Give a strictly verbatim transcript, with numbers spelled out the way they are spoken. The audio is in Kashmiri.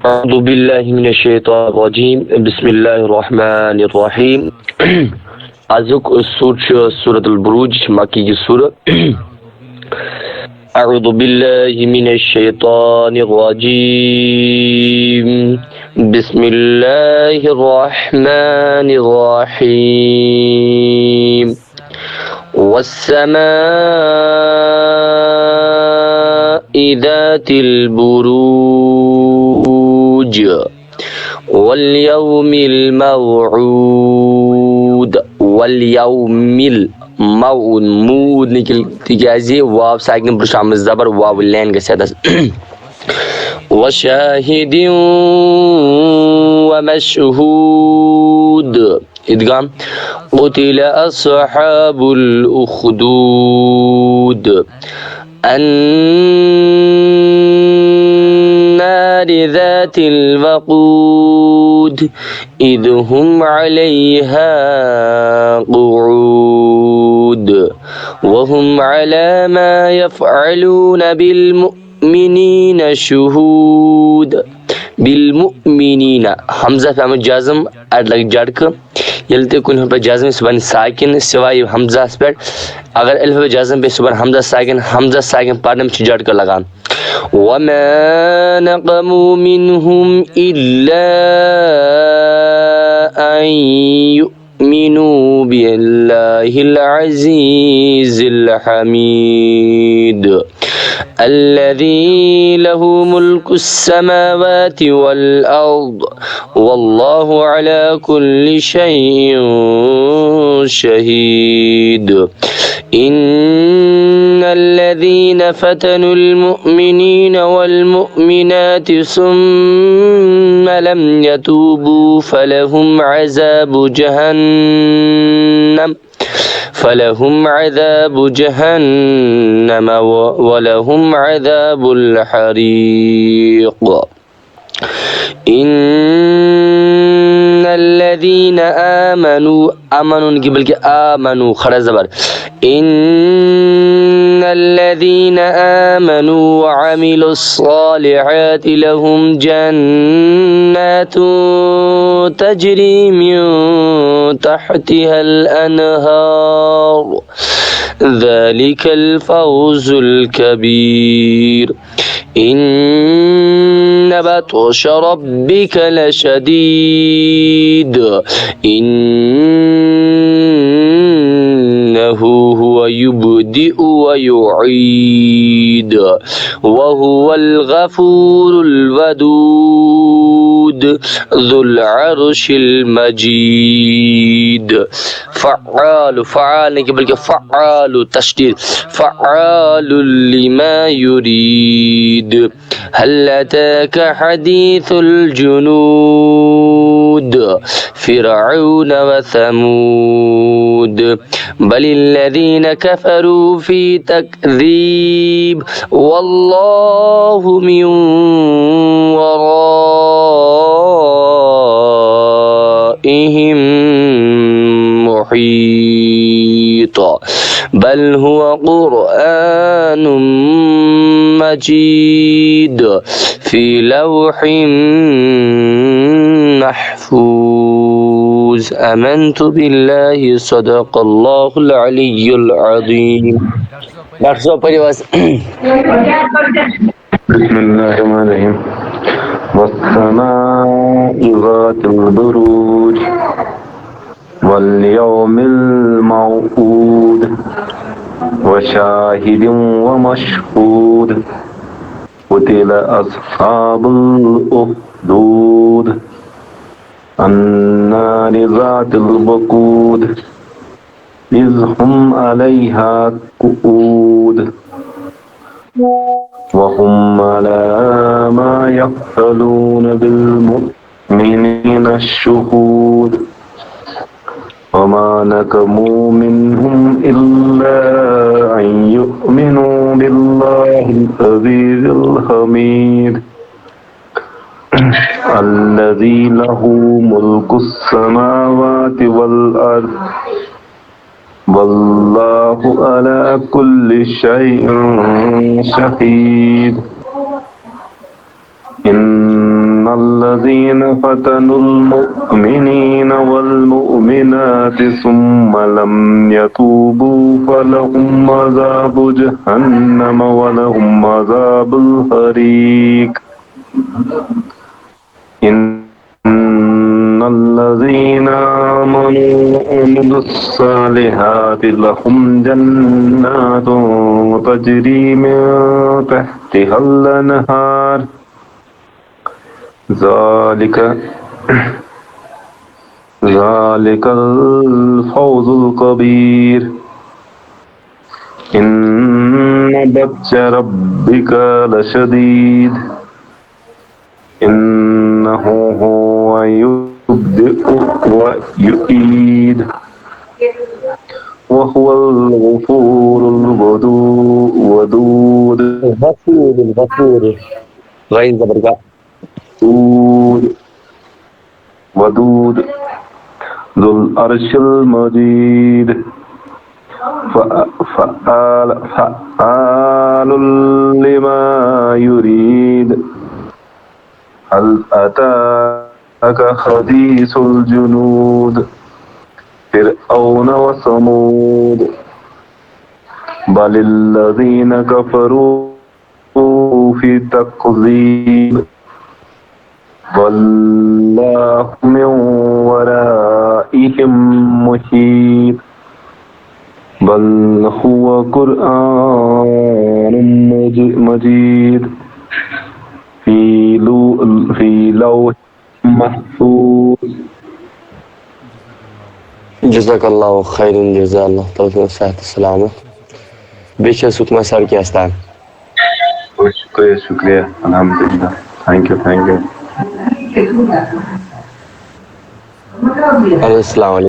أعوذ بالله من الشيطان الرجيم. بسم الله الرحمن الرحيم. آزُک سورة چھُ سورة البروج، مکی کی سورة. أعوذ بالله من الشيطان الرجيم. بسم الله الرحمن الرحيم. والسماء ذات البروج. واليوم الموعود. واليوم الموعود. موعود نہٕ کینٛہہ، تِکیٛازِ واو ساکِن پٮ۪ٹھ چھُ آمُت زبر، واو لین گژھِ اَتَس. وشاهد ومشهود. إدغام. قتل أصحاب الأخدود. النار ذات الوقود. إذ هم عليها قعود. وهم على ما يفعلون بالمؤمنين شهود. بالمؤمنين. حمزہ پیٚمُت جزم، اَتہِ لگہِ جھٹکہٕ. ییٚلہِ تہِ کُنہِ حرفہِ جزم سُہ بنہِ ساکِن، سوائے حمزہس پٮ۪ٹھ. اگر الف جزم پیٚیہِ، سُہ بنہِ حمزہ ساکِن. حمزہ ساکِن پرنہٕ چھُ جھٹکہٕ لگان. وما نقموا منهم إلا أن يؤمنوا بالله العزيز الحميد الذي له ملك السماوات والأرض والله على كل شيء شهيد. إن الذين فتنوا المؤمنين والمؤمنات ثم لم يتوبوا فلهم عذاب جهنم فلهم عذاب جهنم و-، ولهم عذاب الحريق. إن الذين آمنوا، آمنوا نہٕ کینٛہہ، بلکہِ آمنوا، کھڑا زبر. إن الذين آمنوا وعملوا الصالحات لهم جنات تجري من تحتها الأنهار. ذلك الفوز الكبير. إن بطش ربك لشديد. إنه هو يبدئ ويعيد. وهو الغفور الودود. ذو العرش المجيد. فعال، فعال نہٕ کینٛہہ، بلکہِ فعال، تشدید. فعال لما يريد. هل أتاك حديث الجنود. فرعون وثمود. بل الذين كفروا في تكذيب. والله من ورائهم محيط. بل هو قرآن مجيد في لوح محفوظ. آمنت بالله، صدق الله العلي العظيم. ڈاکٹر صٲب، پٔرِو حظ۔ بسم الله الرحمن الرحيم. والسماء ذات البروج. واليوم الموعود. وشاهد ومشهود. قتل أصحاب الأخدود. النار ذات الوقود. إذ هم عليها قعود. وهم على ما يفعلون بالمؤمنين شهود. وما نقموا منهم إلا أن يؤمنوا بالله العزيز الحميد. الذي له ملك السماوات والأرض والله على كل شيء شهيد. إن الذين فتنوا المؤمنين والمؤمنات ثم لم يتوبوا فلهم عذاب جهنم ولهم عذاب الحريق. إن الذين آمنوا وعملوا الصالحات لهم جنات تجري من تحتها الأنهار. ذلك ذلك الفوز الكبير. إن بطش ربك لشديد. إنه هو يبدئ ويعيد. وهو الغفور الودو- الودود. الغفور، الغفور. غين زبر غا. ودود. ودود. ذو العرش المجيد. ف- فعال فعال لما يريد. هل أتاك حديث الجنود. فرعون وثمود. بل الذين كفروا في تكذيب. والله من ورائهم محيط. بل هو قرآن مج- مجيد. في لو- في لوح محفوظ. جزاک اللہ خیرن جزا، اللہ تعالیٰ تھٲینو صحت سلامت۔ بیٚیہِ چھا سُکما سر کینٛہہ استان؟ شُکریہ، شُکریہ، الحمدللہ۔ Thank you, thank you. السلام علیکم۔